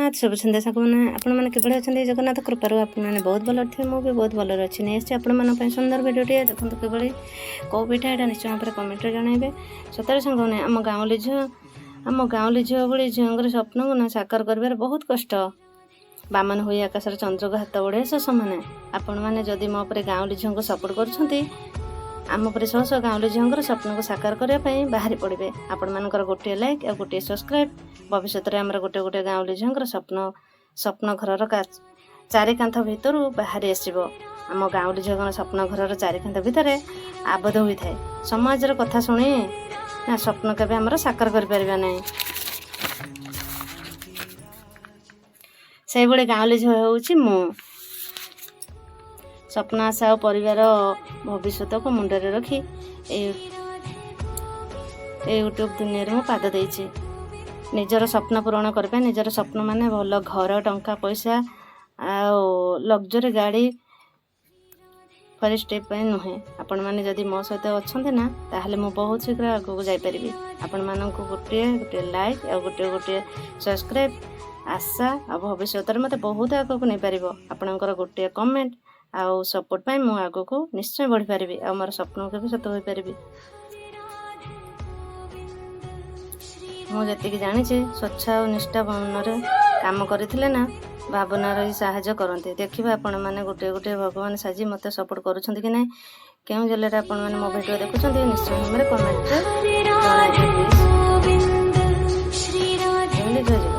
ଜଗନ୍ନାଥ। ଶୁଭ ସନ୍ଧ୍ୟା ସାଙ୍ଗମାନେ। ଆପଣମାନେ କିଭଳି ଅଛନ୍ତି? ଜଗନ୍ନାଥ କୃପାରୁ ଆପଣମାନେ ବହୁତ ଭଲରେ ଥିବେ। ମୁଁ ବି ବହୁତ ଭଲରେ ଅଛି। ନେଇ ଆସିଛି ଆପଣମାନଙ୍କ ପାଇଁ ସୁନ୍ଦର ଭିଡ଼ିଓଟିଏ। ଦେଖନ୍ତୁ କିଭଳି, କେଉଁ ପିଠା ଏଇଟା ନିଶ୍ଚୟ ଭାବରେ କମେଣ୍ଟରେ ଜଣାଇବେ। ସତରେ ସାଙ୍ଗମାନେ, ଆମ ଗାଉଁଲି ଝିଅ, ଆମ ଗାଉଁଲି ଝିଅ ଭଳି ଝିଅଙ୍କର ସ୍ୱପ୍ନକୁ ନା ସାକାର କରିବାରେ ବହୁତ କଷ୍ଟ। ବାମନ ହୋଇ ଆକାଶର ଚନ୍ଦ୍ରକୁ ହାତ ବଢ଼େଇବା ସହ ସମାନ। ଆପଣମାନେ ଯଦି ମୋ ଉପରେ ଗାଉଁଲି ଝିଅଙ୍କୁ ସପୋର୍ଟ କରୁଛନ୍ତି, ଆମ ପରି ଶହ ଶହ ଗାଉଁଲି ଝିଅଙ୍କର ସ୍ୱପ୍ନକୁ ସାକାର କରିବା ପାଇଁ ବାହାରି ପଡ଼ିବେ। ଆପଣମାନଙ୍କର ଗୋଟିଏ ଲାଇକ୍ ଆଉ ଗୋଟିଏ ସବସ୍କ୍ରାଇବ୍ ଭବିଷ୍ୟତରେ ଆମର ଗୋଟେ ଗୋଟେ ଗାଉଁଲି ଝିଅଙ୍କର ସ୍ୱପ୍ନ ଘରର ଚାରି କାନ୍ଥ ଭିତରୁ ବାହାରି ଆସିବ। ଆମ ଗାଉଁଲି ଝିଅଙ୍କର ସ୍ୱପ୍ନ ଘରର ଚାରି କାନ୍ଥ ଭିତରେ ଆବଦ୍ଧ ହୋଇଥାଏ। ସମାଜର କଥା ଶୁଣି ନା ସ୍ୱପ୍ନ କେବେ ଆମର ସାକାର କରିପାରିବା ନାହିଁ। ସେଇଭଳି ଗାଉଁଲି ଝିଅ ହେଉଛି ମୁଁ। ସ୍ୱପ୍ନ, ଆଶା ଆଉ ପରିବାର ଭବିଷ୍ୟତକୁ ମୁଣ୍ଡରେ ରଖି ଏଇ ଏ ୟୁଟ୍ୟୁବ୍ ଦୁନିଆରେ ମୁଁ ପାଦ ଦେଇଛି ନିଜର ସ୍ୱପ୍ନ ପୂରଣ କରିବା ପାଇଁ। ନିଜର ସ୍ୱପ୍ନ ମାନେ ଭଲ ଘର, ଟଙ୍କା ପଇସା ଆଉ ଲକ୍ଜରୀ ଗାଡ଼ି ଫରେଷ୍ଟ ଟ୍ରିପ୍ ପାଇଁ ନୁହେଁ। ଆପଣମାନେ ଯଦି ମୋ ସହିତ ଅଛନ୍ତି ନା, ତାହେଲେ ମୁଁ ବହୁତ ଶୀଘ୍ର ଆଗକୁ ଯାଇପାରିବି। ଆପଣମାନଙ୍କୁ ଗୋଟିଏ ଗୋଟିଏ ଲାଇକ୍ ଆଉ ଗୋଟିଏ ଗୋଟିଏ ସବସ୍କ୍ରାଇବ୍ ଆଶା ଆଉ ଭବିଷ୍ୟତରେ ମୋତେ ବହୁତ ଆଗକୁ ନେଇପାରିବ। ଆପଣଙ୍କର ଗୋଟିଏ କମେଣ୍ଟ ଆଉ ସପୋର୍ଟ ପାଇଁ ମୁଁ ଆଗକୁ ନିଶ୍ଚୟ ବଢ଼ିପାରିବି ଆଉ ମୋର ସ୍ୱପ୍ନକୁ ବି ସତ ହୋଇପାରିବି। ମୁଁ ଯେତିକି ଜାଣିଛି, ସ୍ୱଚ୍ଛ ଆଉ ନିଷ୍ଠା ମନରେ କାମ କରିଥିଲେ ନା ଭାବନାର ହିଁ ସାହାଯ୍ୟ କରନ୍ତି। ଦେଖିବା, ଆପଣମାନେ ଗୋଟିଏ ଗୋଟିଏ ଭଗବାନ ସାଜି ମୋତେ ସପୋର୍ଟ କରୁଛନ୍ତି କି ନାହିଁ। କେଉଁ ଜିଲ୍ଲାରେ ଆପଣମାନେ ମୋ ଭିଡ଼ିଓ ଦେଖୁଛନ୍ତି, ନିଶ୍ଚୟ ଭାବରେ କମେଣ୍ଟରେ ଜଣାଇବେ ପ୍ଲିଜ୍। ଜୟ ଜଗନ୍ନାଥ।